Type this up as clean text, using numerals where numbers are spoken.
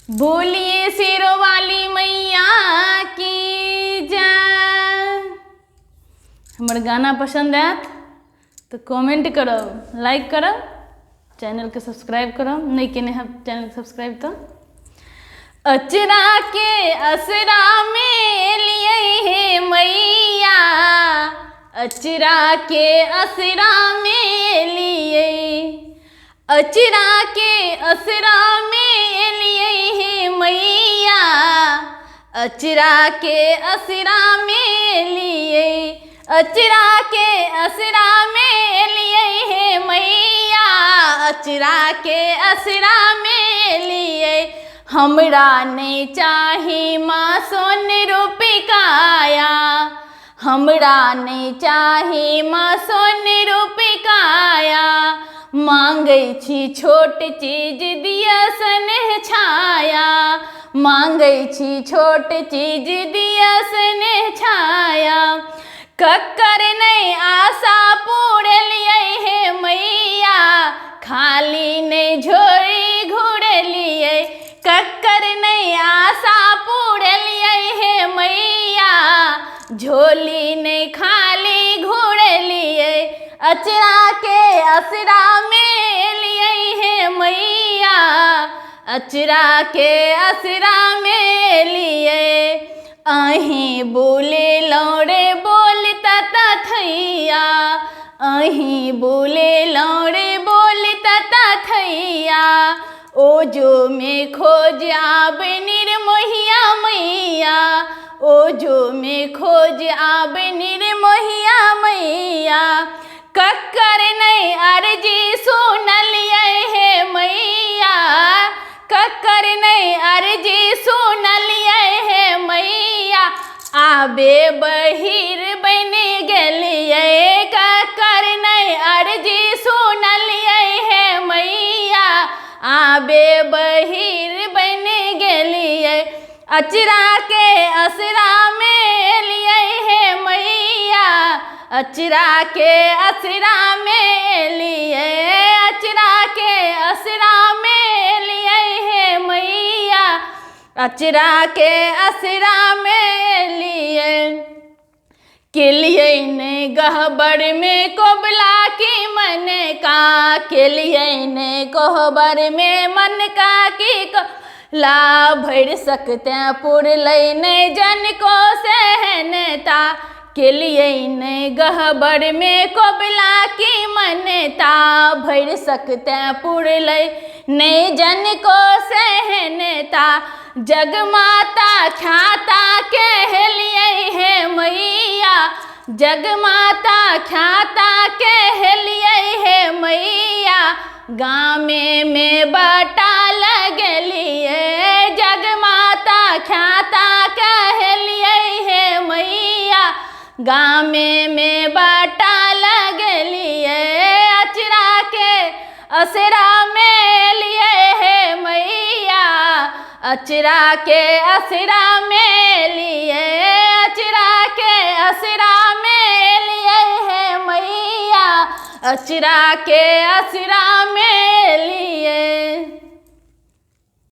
बोलिए शेरों वाली मैया की जय। हमर गाना पसन्द आयत तऽ कमेन्ट करब, लाइक करब, चैनलके सब्सक्राइब करब। नहि केने हैब चैनल सब्सक्राइब तऽ। अचरा के असरा में लिए हे मैया, अचरा के असरा में लिए, अचरा के असरा में लिए हे मैया, अचरा के असरा में लिए, अचरा के असरा में लिए हे मैया, अचरा के असरा में लिए। हमरा नहीं चाही माँ सोन रूपी काया, हमरा नहीं चाही माँ सोन रूपी काया, मांगै छी छोट चीज दिया स्नेह छाया, मांगै छी छोट चीज दिया स्नेह छाया। कक्कर नहीं आशा पूरलियै हे मैया, खाली नहीं झोरी घुरलियै, कक्कर नहीं आशा पूरलियै हे मैया, झोली नहीं खाली घुरलियै। अचरा के असरा में लियै हे मैया, अचरा के असरा में लियै। अहीं बोले लौरे बोलता थैया, अहीं बोले लौरे बोलता थैया, ओ जो में खोज आबे निर्मोहिया मैया, ओ जो में खोज आबे निर्मोहिया मैया। कक्कर नहीं अर्जी सुनलियै हे मैया, कक्कर नहीं अर्जी सुनलियै हे मैया, आबे बहिर बनि गेलियै, कक्कर नहीं अर्जी सुनलियै हे मैया, आबे बहिर बनि गेलियै। अचरा के असरा में लियै हे मैया, अचरा के असरा में लियै, अचरा के असरा में लियै हे मैया, अचरा के असरा में लियै। केलियै ने गहबर में कोबला की मन का, केलियै ने कोहबर में मन का की ला, भरि सकते पुरलै ने जन को सहनता, केलियै ने गहबर में कोबला की मनता, भरि सकते पुरलै ने जन को सहनता। जगमाता ख्याता कहलियै हे मैया, जगमाता ख्याता कहलियै हे मैया, गामे में बटा लगलियै, जगमाता ख्याता कहलियै हे मैया, गामे में बटा लगलियै। अचरा के असरा में लिए हे मैया, अचरा के असरा में लिए, अचरा के असरा में लिए हे मैया, अचरा के असरा में लिए।